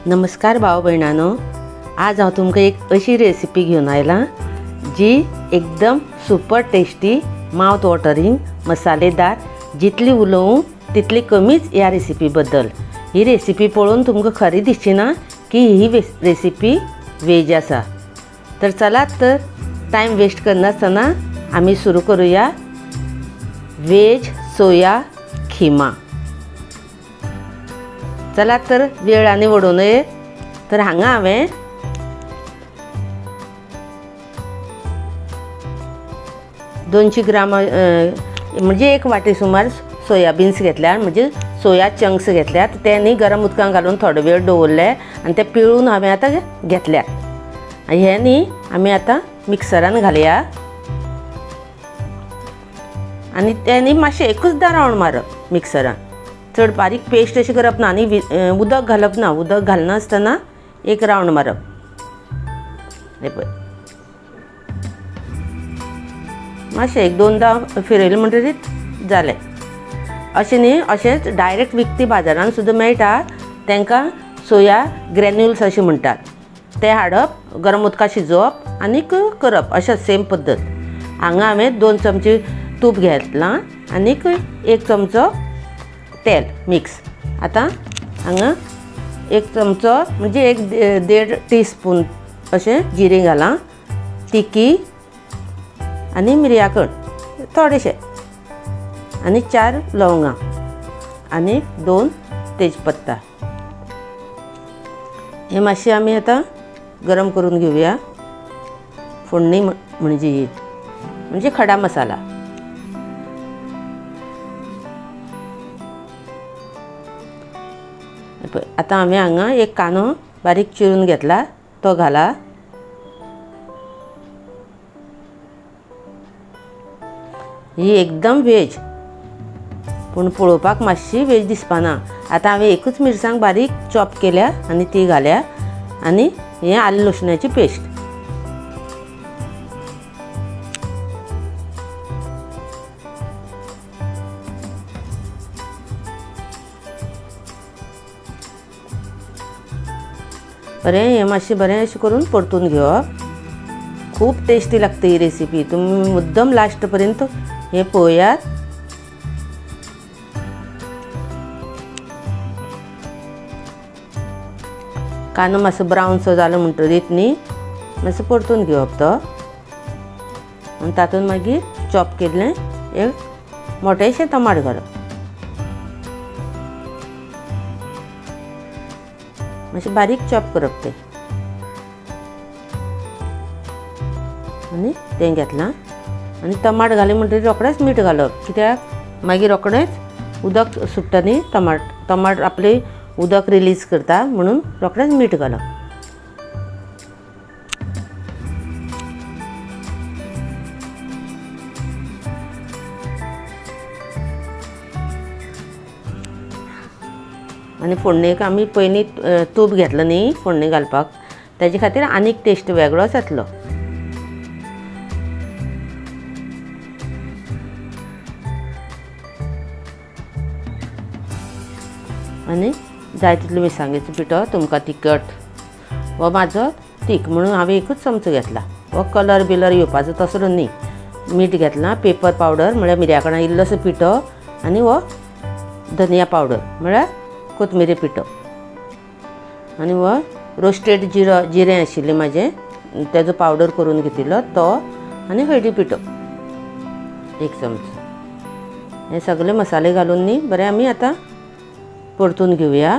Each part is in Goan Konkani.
नमस्कार भाव भयणांनो, आज हांव तुमकां एक अशी रेसिपी घेवन आयला जी एकदम सुपर टेस्टी, मावथ वॉटरिंग, मसालेदार, जितली उलोवं तितली कमीच ह्या रेसिपी बद्दल। ही रेसिपी पळोवन तुमकां खरी दिसची ना की ही रेसिपी वेज आसा। तर चलात तर टायम वेस्ट करनासतना आमी सुरू करूया वेज सोया खिमा। चला तर वेळ आनी वडोवं नये। तर हांगा हांवें 200 ग्राम म्हणजे एक वाटी सुमार सोयाबीन्स घेतल्या, म्हणजे सोया चंक्स घेतल्यात। ते न्ही गरम उदकान घालून थोडो वेळ दवरले आनी ते पिळून हांवें आतां घेतल्यात। हे न्ही आमी आतां मिक्सरान घालया आनी ते न्ही मातशें एकूचदां रावंड मारप मिक्सरान, चड बारीक पेस्ट अशी करप ना आनी उदक घालप ना। उदक घालनासतना एक रावंड मारप। हे पळय मातशें एक दोनदां फिरयलें म्हणटरीच जालें। अशें न्ही, अशेंच डायरेक्ट विकती बाजारान सुद्दां मेळटा, तांकां सोया ग्रॅन्युल्स अशें म्हणटात। ते हाडप, गरम उदकांत शिजोवप आनी करप, अशें सेम पद्दत। हांगा हांवें 2 चमचे तूप घेतलां आनीक 1 चमचो तेल मिक्स। आतां हांगा 1 चमचो म्हणजे 1.5 टीस्पून अशें जिरें घालां, तिकी आनी मिरयाकण थोडेशें, आनी 4 लवंगां आनी 2 तेजपत्ता। हे मातशें आमी आतां गरम करून घेवया। फोडणी म्हणजे ही म्हणजे खडा मसाला। आतां हांवें हांगा एक कांदो बारीक चिरून घेतला तो घाला। ही एकदम वेज, पूण पळोवपाक मातशी वेज दिसपाना। आतां हांवें एकूच मिरसांग बारीक चॉप केल्या आनी ती घाल्या, आनी हें आलें लसणाची पेस्ट। बरें हें मातशें बरें अशें करून परतून घेवप। खूब टेस्टी लागता ही रेसिपी, तुमी मुद्दम लास्ट पर्यंत हें पळयात। कांदो मातसो ब्रावन सो जालो म्हणटरीत न्ही मातसो परतून घेवप तो, आनी तातूंत मागीर चॉप केल्लें एक मोटेशें टमाट घालप, मातशें बारीक चॉप करप तें, आनी तें घेतलां। आनी टमाट घालें म्हणटकीर रोखडेंच मीठ घालप, कित्याक मागीर रोखडेंच उदक सुट्टा न्ही, टमाट आपलें उदक रिलीज करता म्हणून रोखडेंच मीठ घालप। आनी फोडणेक आमी पयलीं तूप घेतलो न्ही फोडणी घालपाक, ताजे खातीर आनीक टेस्ट वेगळोच येतलो। आनी जाय तितलो मिरसांगेचो पिठो, तुमकां तिखट हो म्हाजो तीख म्हणून हांवें एकूच चमचो घेतला, हो कलर बिलर येवपाचो तसलो न्ही। मीठ घेतलां, पेपर पावडर म्हळ्यार मिरयां इल्लोसो पिठो, आनी हो धनिया पावडर म्हळ्यार कोथमिरे पिठो, आनी हो रोस्टेड जिरें आशिल्लें म्हाजें तेजो पावडर करून घेतिल्लो तो, आनी हळदी पिठो 1 चमचो। हे सगळे मसाले घालून न्ही बरें आमी आतां परतून घेवया।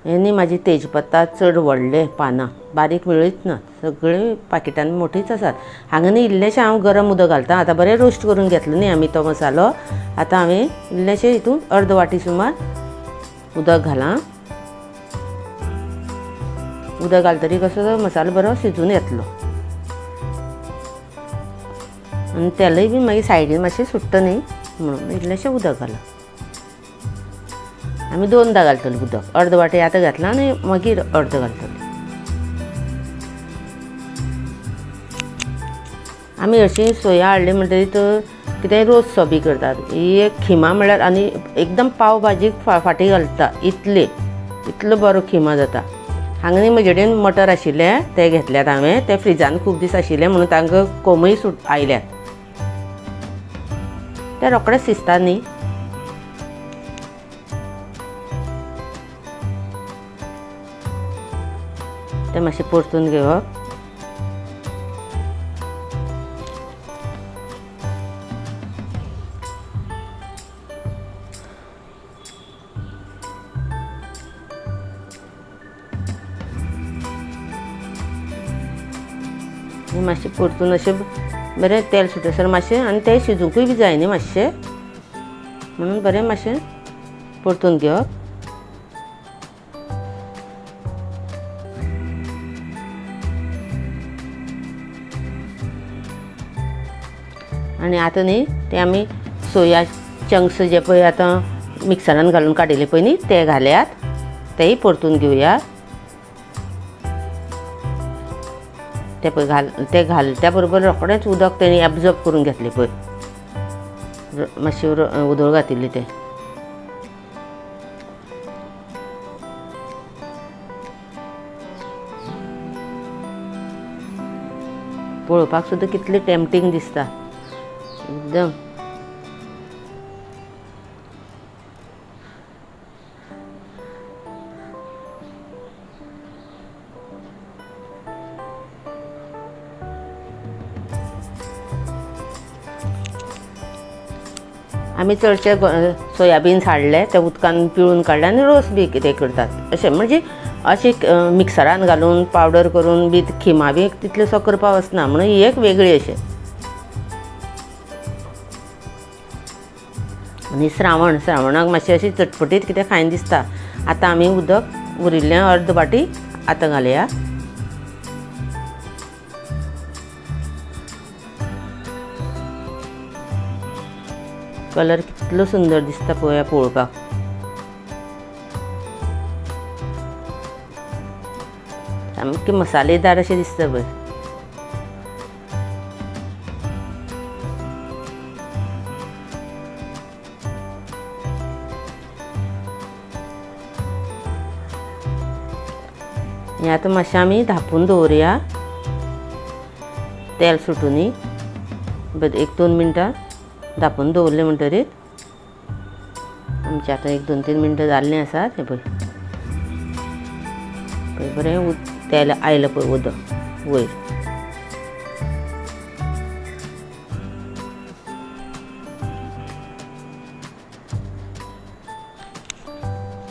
हे न्ही म्हाजी तेजपत्ता चड व्हडले पानां, बारीक मेळच ना, सगळे पाकिटान मोठीच आसात। हांगा न्ही इल्लेशें हांव गरम उदक घालता। आतां बरें रोस्ट करून घेतलो न्ही आमी तो मसालो, आतां हांवें इल्लेशें हितून अर्द वाटी सुमार उदक घालां। उदक घालतरी कसो मसालो बरो शिजून येतलो, आनी तेलय बी मागीर सायडीन मातशें सुट्टा न्ही म्हणून इल्लेशें उदक घालां। आमी दोनदां घालतलीं उदक, अर्द वाटी आतां घातलां आनी मागीर अर्द घालतलीं। आमी अशी सोया हाडली म्हणटरीत कितेंय रोस सो बी करतात। ही एक खिमा म्हळ्यार आनी एकदम पाव भाजी फाटीं घालता इतली। इतलो बरो खिमा जाता. हांगा न्ही म्हजे कडेन मटर आशिल्ले ते घेतल्यात हांवें, ते फ्रिजान खूब दीस आशिल्ले म्हणून तांकां कोमूय सुट आयल्यात. ते रोखडेच शिजता न्ही. ते मातशें परतून घेवप. मातशें परतून अशें बरें तेल सुटसर मातशें, आनी तें शिजूंकूय बी जाय न्ही मातशें, म्हणून बरें मातशें परतून घेवप. आनी आतां न्ही ते आमी सोया चंक्स जे पळय आतां मिक्सरान घालून काडिल्ले पळय न्ही ते घाल्यात, तेय परतून घेवया. ते पळय घाल ते घाल त्या बरोबर रोखडेंच उदक तेणी एब्जॉर्ब करून घेतलें पळय, मातशें उदक घातिल्लें तें. पळोवपाक सुद्दां कितलें टेम्पटींग दिसता एकदम. आमी चडशे सोयाबीन्स हाडले ते उदकान पिळून काडले आनी रोस बी कितें करतात अशें, म्हणजे अशें मिक्सरान घालून पावडर करून बी खिमा बी तितलेसो करपाक वचना, म्हणून ही एक वेगळी अशें. आनी श्रावण, श्रावणाक मातशें अशें चटपटीत कितें खायन दिसता. आतां आमी उदक उरिल्लें अर्द वाटी आतां घालया. कलर कितलो सुंदर दिसता पळोवया पळोवपाक. सामकें मसालेदार अशें दिसता पळय. हें आतां मातशें आमी धांपून दवरुया, तेल सुटूनी. एक 2 मिनटां धांपून दवरलें म्हणटरीत आमचें आतां 1 2 3 मिनटां जाल्लीं आसात. हें पळय पळय बरें तेल आयलां पळय उदक वयर.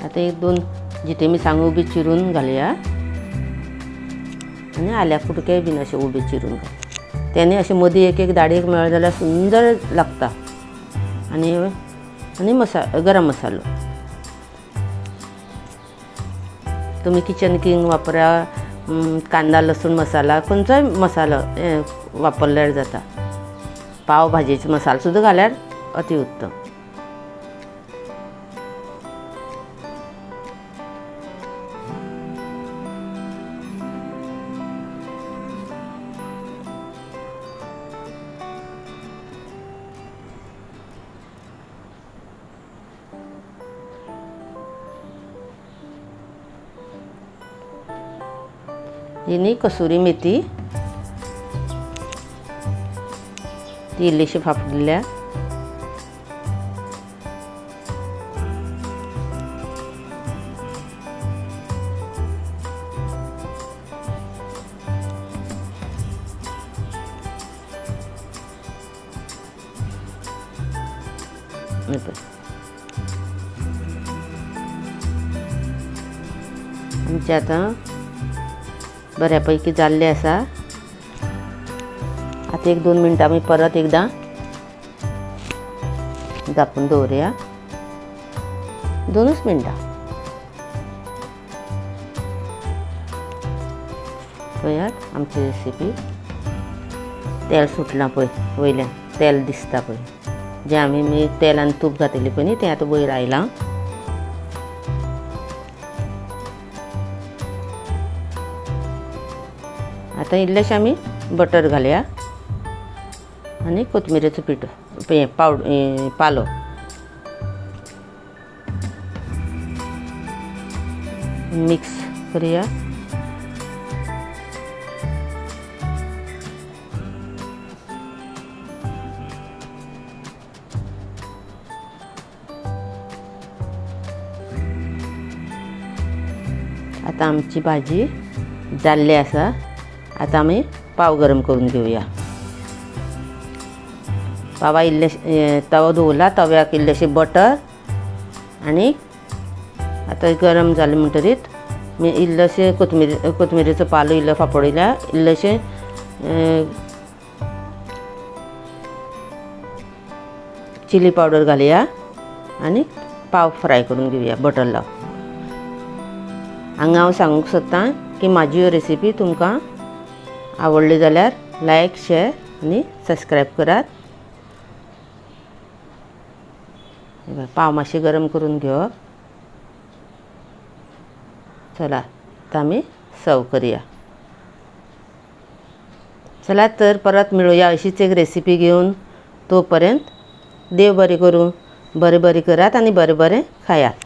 आतां 1 2 जिते मिरसांगो बी चिरून घालया आनी आल्या कुडके बीन अशें उबे चिरून घाल. तेन्ना अशें मदीं एक एक दाडयेक मेळ्ळें जाल्यार सुंदर लागता. आनी आनी गरम मसालो तुमी किचन किंग वापरा, कांदा लसूण मसाला, खंयचोय मसालो वापरल्यार जाता. पाव भाजयेचो मसालो सुद्दां घाल्यार अति उत्तम. ही न्ही कसुरी मेथी, ती इल्लीशी फाफडिल्ल्या. आमचें आतां बऱ्यापैकी जाल्लें आसा. आतां 1 2 मिनटां आमी परत एकदां धांपून दवरुया, 2 मिनटां. पळयात आमची रेसिपी. तेल सुटलां पळय वयल्यान, तेल दिसता पळय. जें आमी तेल आनी तूप घातिल्लें पळय न्ही तें आतां वयर आयलां. आतां इल्लेशें आमी बटर घालया आनी कोथमिरेचो पिठो पावडर पालो. मिक्स करूया। आतां आमची भाजी जाल्ली आसा। आतां आमी पाव गरम करून घेवया। पावा इल्ले तवो दवरला, तव्याक इल्लेशें बटर आनी आतां गरम जालें म्हणटरीत मी इल्लेशें कोथमिरेचो पालो इल्लो फाफडयला, इल्लेशें चिली पावडर घालया आनी पाव फ्राय करून घेवया बटर लावन। हांगा हांव सांगूंक सोदतां की म्हाजी ह्यो रेसिपी तुमकां आवडली जाल्यार लायक, शेअर आनी सबस्क्रायब करात। पाव मातशें गरम करून घेवप। चला आतां आमी सर्व करूया। चला तर परत मेळुया अशीच एक रेसिपी घेवन। तो पर्यंत देव बरें करूं, बरें बरें करात आनी बरें बरें खायात।